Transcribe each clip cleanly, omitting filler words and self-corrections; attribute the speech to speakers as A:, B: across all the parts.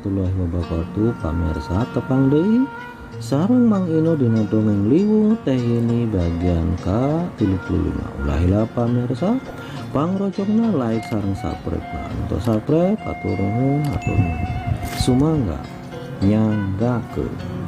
A: Warahmatullahi wabarakatuh. Pamirsa, tepang deui sareng Mang Ino dina dongeng Liwung Teh Yeni bagian ka 35. Ulah hilap pamirsa, pangrojongna like sareng subscribe. Nah, untuk subscribe hatur nuhun, hatur nuhun. Sumangga nyanggakeun.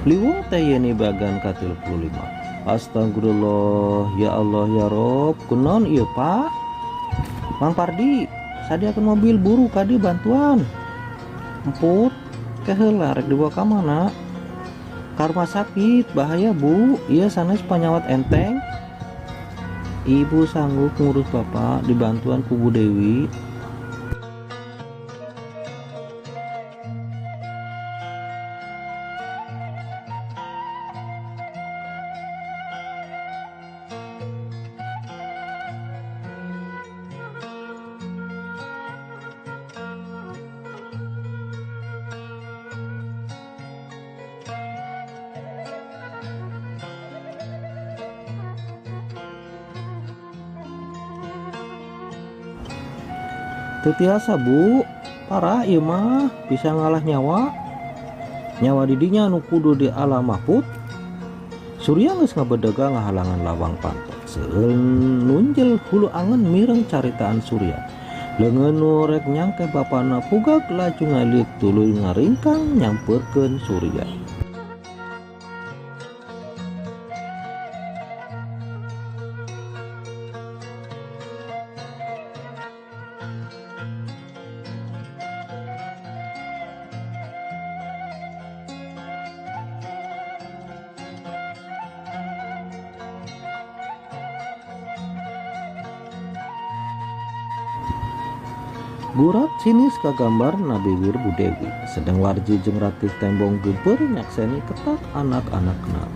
A: Liwung Teh Yeni bagian ka 35. Astagfirullah, ya Allah ya Rob, kunaon ieu, Pak? Mang Pardi, sadiakeun mobil buru ka dieu bantuan. Emput, ke heula rek dibawa ka mana? Ka rumah sakit, bahaya Bu, ieu sanes panyawat enteng. Ibu sanggup ngurus bapak dibantuan ku Bu Dewi. Teu tiasa Bu, parah ieu mah bisa ngalah nyawa. Nyawa didinya nu kudu di alam Mahfud. Surya geus ngabedega ngahalangan lawang panto. Seueul nunjel hulu angen mireng caritaan Surya. Leungeun nu rek nyangke bapana pugag laju ngaliuk tuluy ngaringkang nyampeurkeun Surya. Gurat sinis kagambar na bibir Bu Dewi, sedang Warji jeung Ratih tembong geumpeur nyakseni ketak anak-anakna.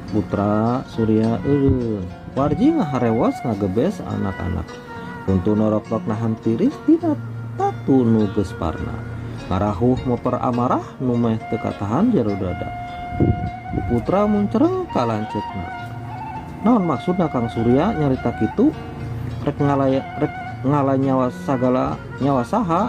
A: Putra Surya eureun. Warji ngaharewos ngagebes anak-anak. Huntu norokrok nahan tiris tina tatu nu geus parna. Ngarahuh moper amarah nu meh teu katahan jero dada. Putra muncereng ka lanceukna. Naon maksudna Kang Surya nyarita kitu? Rek ngalaya, rek ngala nyawa sagala nyawa saha?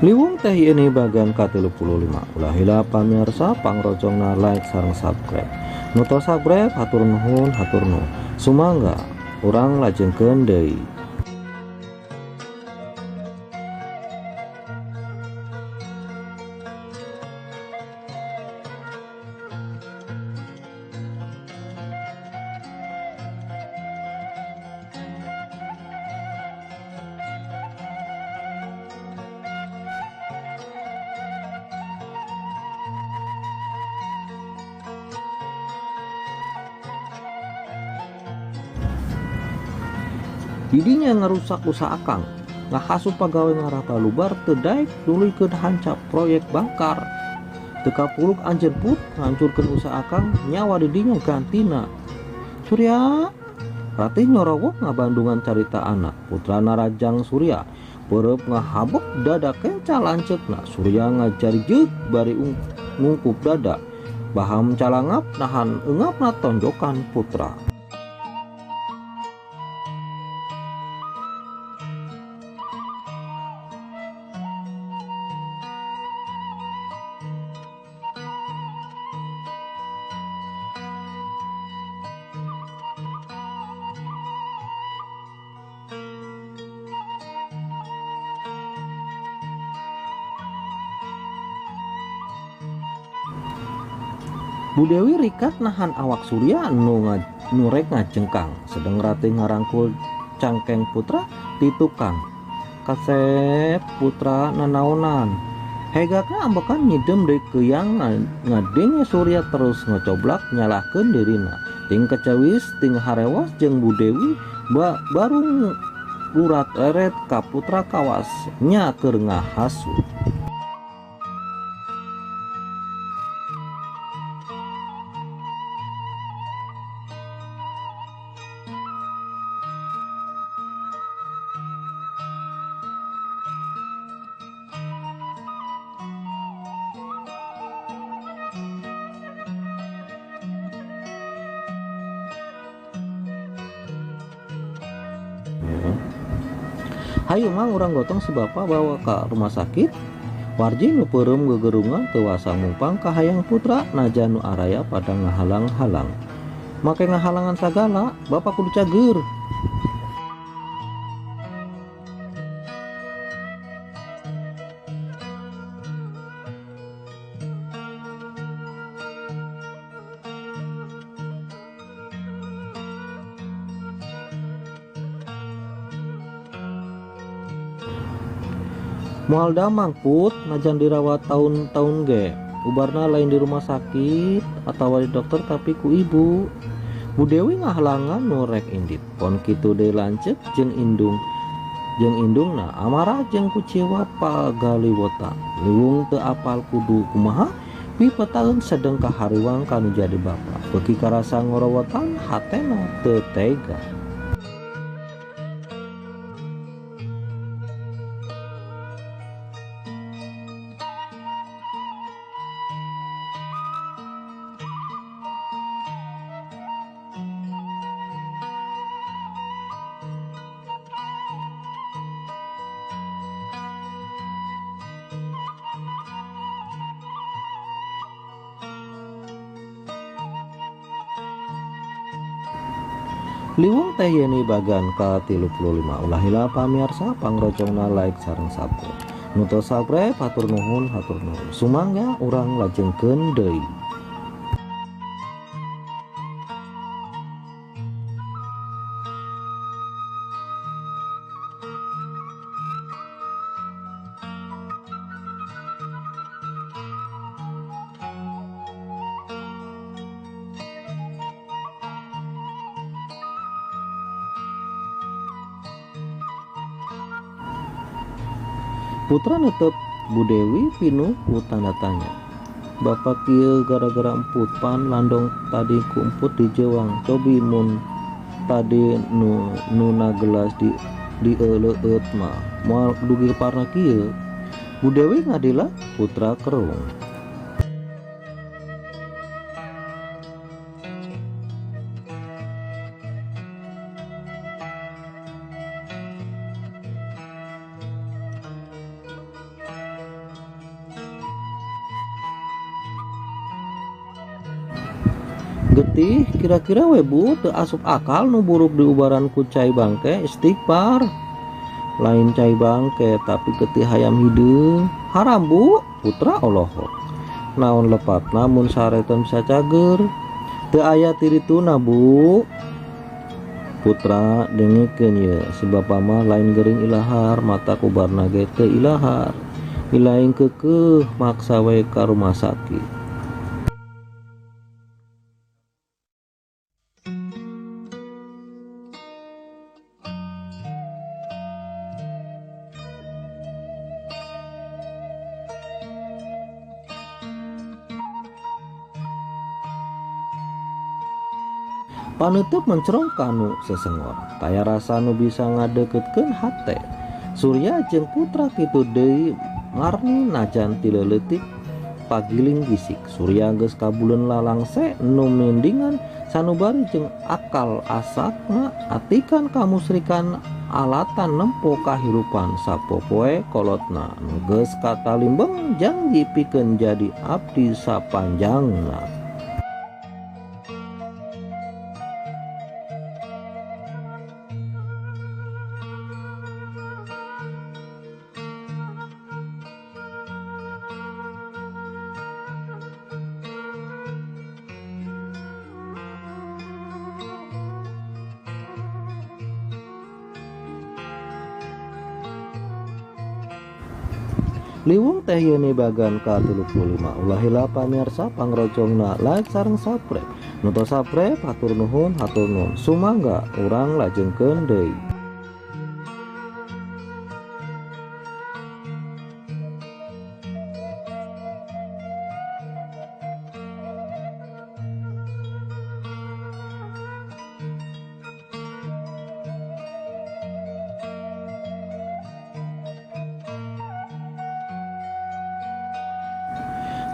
A: Liwung Teh Yeni bagian ka 35. Ulah hilap pamirsa, pangrojongna like sareng subscribe. Nu tos subscribe hatur nuhun, hatur nuhun. Sumangga urang lajengkeun deui. Didinya ngarusak usaha akang, ngahasup pagawe ngarah balubar teu daek nuluykeun hancap proyek bangkar. Teu kapuluk anjeun Put ngancurkeun usaha akang, nyawa didinya gantina. Surya, Ratih nyorowok ngabandungan carita anak, putrana Rajang Surya, peureub ngahabok dada kenca lanceukna. Surya ngajarieug bari ngungkup dada, baham calangap nahan eungapna tonjokan putra. Bu Dewi rikat nahan awak Surya nu rek ngajengkang, sedeng Ratih ngarangkul cangkeng putra ti tukang. Kasep putra nanaonan. Hegakna ambekan nyidem deui keuyang ngadenge Surya terus ngocoblak nyalahkeun dirina. Ting kecewis ting harewas jeung Bu Dewi barung lurat leret ka putra kawas nya keur ngahasut. Hayu mang urang gotong si bapak bawa ke rumah sakit. Warji nu peureum gegerungan teu wasa mumpang ka hayang putra najan nu araya pada ngahalang-halang. Make ngahalangan sagala, bapak kudu cager. Moal damang put najan dirawat tahun-tahun ge ubarna lain di rumah sakit atau di dokter tapi ku ibu. Bu Dewi ngahalangan nu rek indit pon kitu deui lanceuk jeung indung jeung indungna amarah jeung kuciwa pagaliwota liwung teu apal kudu kumaha pipetaeun sedeng kahariwang kanu jadi bapa beuki karasa ngorowotan hatena teu tega. Liwung teh Yeni bagan ka-35 ulah hilap pamirsa pangrojongna like sareng subscribe. Nu teu subscribe hatur nuhun hatur nuhun. Sumangga urang lajengkeun deui. Putra netep Bu Dewi pinuh ku tanda tanya. Bapak kieu gara-gara emput pan landong tadi ku emput di jewang cobi mun tadi nu nuna gelas di eleueut mah moal dugi parna kieu. Bu Dewi ngadila putra kerung. Getih kira-kira we bu teu asup akal nu buruk diubaran ku cai bangke istighfar. Lain cai bangke tapi getih hayam hideung haram bu putra olohok. Naon lepat namun sareton bisa cager teu aya tirituna bu. Putra dengekeun ye si bapa mah lain gering ilahar mata kubarna ge teu ilahar ilaing keukeuh maksa we ka rumah sakit. Panutup mencerong kanu sesengor taya rasa nu bisa ngadeketkeun hate. Surya jeung putra kitu deui marni najan ti leutik pagiling gisik. Surya geus kabuleun lalangse nu mindingan sanubari jeung akal asakna atikan kamusrikan alatan nempo kahirupan sapopoe kolotna nu geus katalimbeng janji pikeun jadi abdi sapanjangna. Liwung Teh Yeni bagan ka-35. Ulah hilap pamirsa pangrojongna like sareng subscribe. Nu tos subscribe hatur nuhun hatur nuhun. Sumangga urang lajengkeun deui.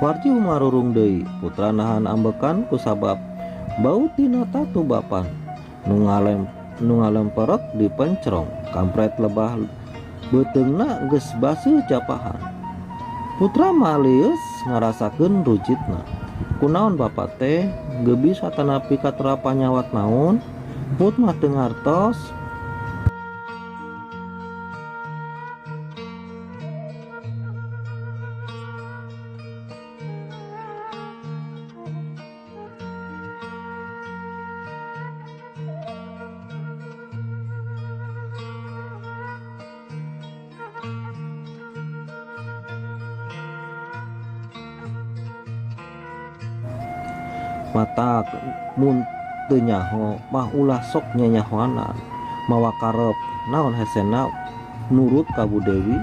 A: Warji umarurung deui, putra nahan ambekan kusabab bau tina tatu bapan nu ngalemperek di pencrong, kampret lebah beuteungna geus baseuh japahan. Putra malieus ngarasakeun rujitna. Kunaon bapak teh gebis atanapi katera panyawat naon? Put mah teu ngartos. Matak mun teu nyaho mah ulah sok nyanyahoanan, mawa karep naon hesena nurut ka Bu Dewi.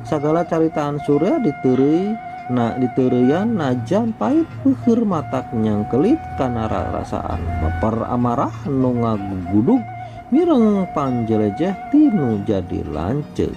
A: Sagala caritaan Surya diteureuy na diteureuyan najan pait peuheur matak nyangkelit kana rarasaan baper amarah nu ngagugudug mireng panjelejeh tinu jadi lanceuk.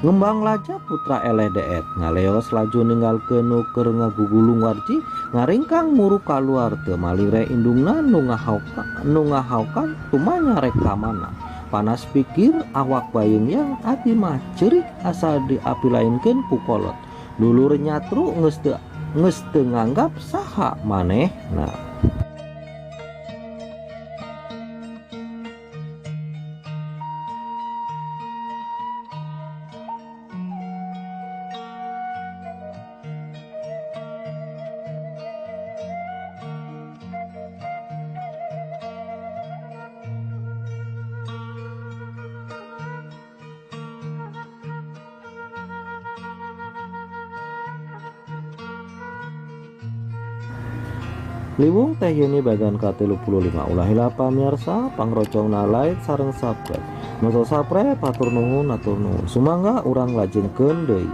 A: Ngembang laja putra eleh deet ngaleos laju ninggalkeun nu keur ngagugulung Warji ngaringkang muru kaluar teu malire indungna nu ngahaukan tumanya rek ka mana. Panas pikir awak bayeung ati mah ceurik asa diapilainkeun ku kolot. Dulur nyatru geus teu nganggap saha manehna. Liwung Teh Yeni bagan ka-35. Ulah hilap pamirsa pangrojongna like sareng subscribe. Nu tos subscribe hatur nuhun hatur nuhun. Sumangga urang lajengkeun deui.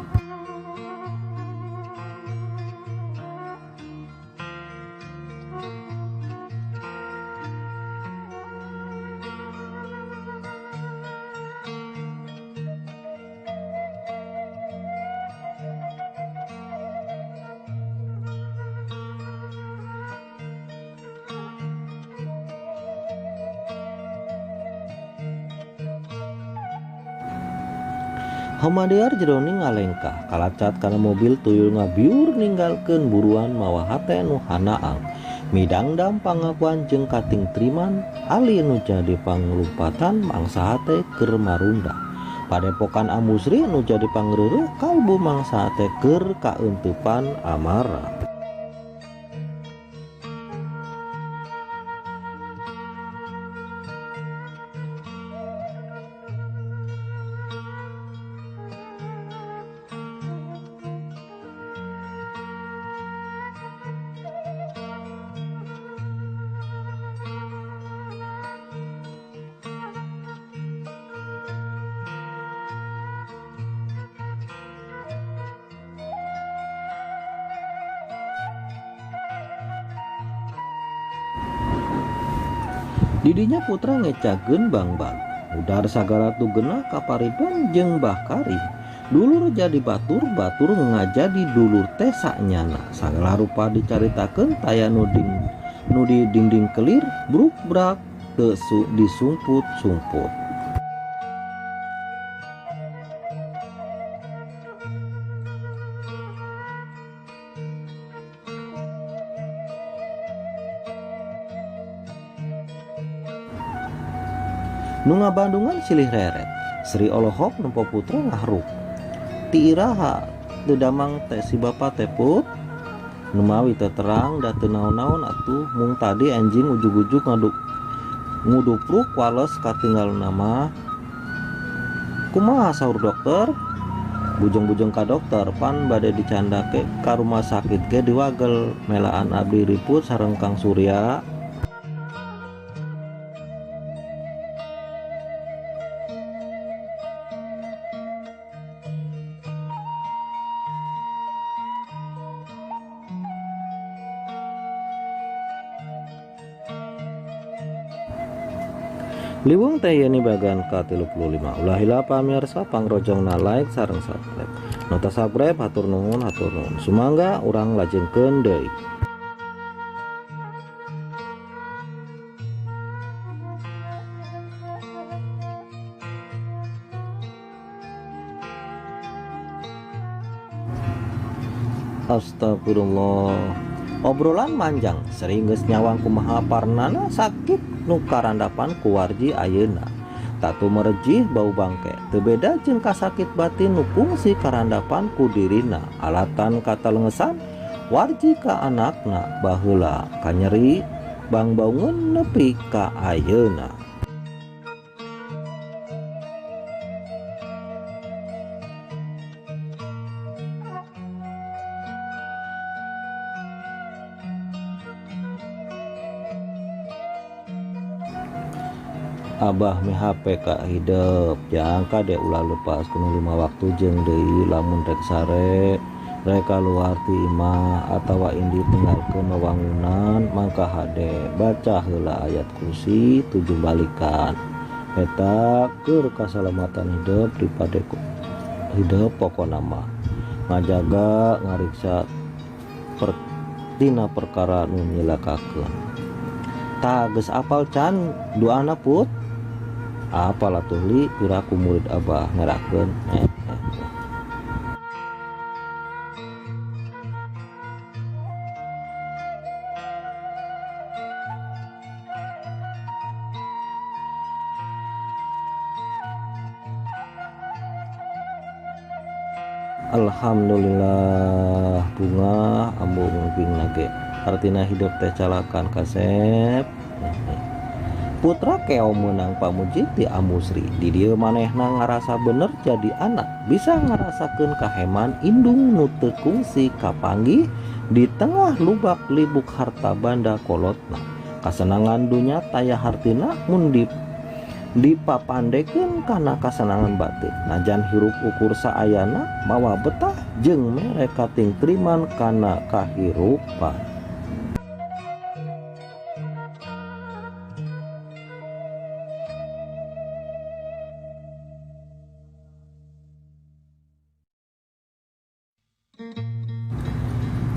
A: Homadear jeroning ngalengkah kalacat kana mobil tuyul ngabiur ninggalkeun buruan mawa hate nu hanaang. Midangdam pangakuan jeung kating triman ali nu jadi panglumpatan mangsa hate keur marunda. Padepokan Amusri nu jadi pangreureuh kalbu mangsa hate keur kaeuntepan amarah. Didinya putra ngecageun bangbang, udar sagala tugena kapariban jeung Mbah Karim. Dulur jadi batur, batur ngajadi dulur teh saknyana. Sagala rupa dicaritakeun taya nu di dinding kelir, bruk-brak teu disumput-sumput. Nu ngabandungan silih reret. Sri olohok nempo putra ngahruk. Ti iraha teu damang teh si bapa teh Put? Numawi teu terang da teu naon-naon atuh mung tadi enjing ujug-ujug ngudupruk wales katinggalna mah. Kumaha saur dokter? Bujeng-bujeng ka dokter pan bade dicandak ka rumah sakit ge diwagel melaan abdi riput sareng Kang Surya. Liwung teh Yeni bagian ka-35. Ulah hilap pamirsa pangrojongna like sareng subscribe. Nota subscribe hatur nuhun hatur nuhun. Sumangga urang lajengkeun deui. Astagfirullah. Obrolan manjang sering geus nyawang kumaha parnana sakit nu karandapan ku Warji ayeuna. Tatu merejih bau bangke, teu beda jeung kasakit batin nu kungsi karandapan ku dirina. Alatan katalengesan Warji ka anakna baheula kanyeri bangbaungeun nepi ka ayeuna. Abah mi HP ka hidep jangka de ulah lepas kuno 5 waktu jeung deui lamun rek sare rek kaluar ti imah atawa indi tinggalkeun wewangunan mangka hade baca heula ayat kursi 7 balikan eta keur kasalamatan hidep dipade hidep pokona mah ngajaga ngariksa tina perkara nu nyilakakeun. Tah geus apal can doana Put? Apal atuh li piraku murid abah ngerakeun. Alhamdulillah bunga ambu nguping lagi. Artina hidup teh calakan kasep. Putra keo menang pamuji ti Amusri. Di dieu manehna ngarasa bener jadi anak, bisa ngarasakeun kaheman indung nu teu kungsi kapanggih di tengah lubak libuk harta banda kolotna. Kasenangan dunya taya hartina mun dipapandekeun kana kasenangan batin. Najan hirup ukur saayana mawa betah jeung mere katingtriman kana kahirupan.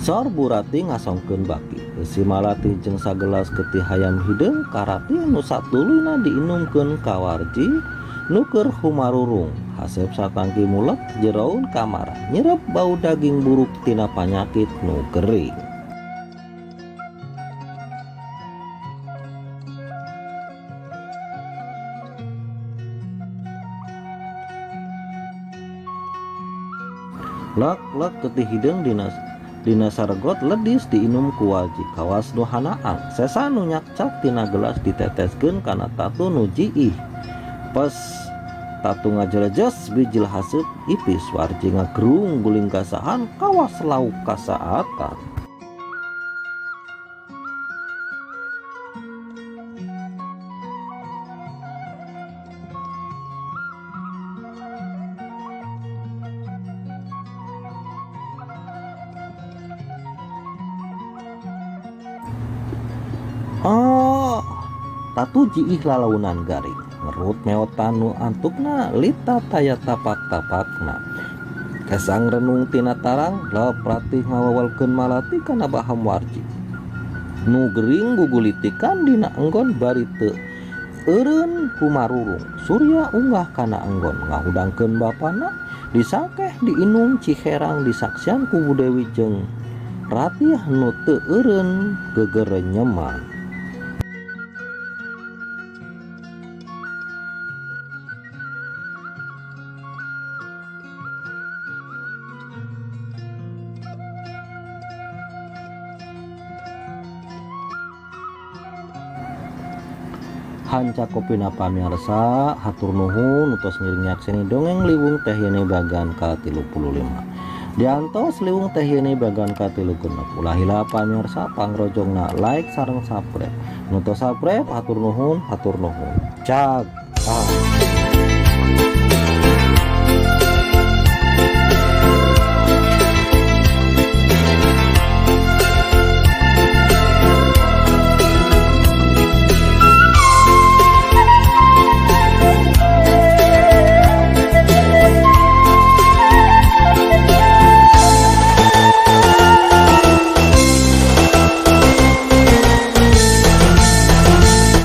A: Sor Burati ngasongkeun baki. Eusi malati jeung sagelas getih hayam hideung karati nu satuluyna diinumkeun ka Warji nu keur humarurung. Haseup satangki mulek jeroun kamar nyerep bau daging buruk tina panyakit nu gering. Lek-lek getih hideung dina sargot ledis diinum ku Warji kawas nu hanaan. Sesa nu nyakcak tina gelas diteteskeun kana tatu nu jiih. Pes tatu ngajelejes bijil haseup ipis Warji ngagerung guling gasahan kawas lauk kasaatan. Oh, tatu jiih lalaunan garing ngerut meotan nu antukna lita taya tapak-tapakna. Kesang renung tina tarang lepratih ngawawalkeun malati kana baham Warji. Nu gering gugulitikan dina enggon bari teu eureun humarurung. Surya unggah kana enggon ngahudangkeun bapana disakeh diinum ciherang disaksian ku Bu Dewi jeung Ratih nu teu eureun gegerenyeman. Hanca kopina pamirsa, hatur nuhun nu tos ngiring nyakseni dongeng Liwung Teh Yeni bagian ka-35. Diantos Liwung Teh Yeni bagian ka-36. Ulah hilap pamirsa, pangrojongna like sareng subscribe. Nu tos subscribe hatur nuhun, hatur nuhun. Cag ah.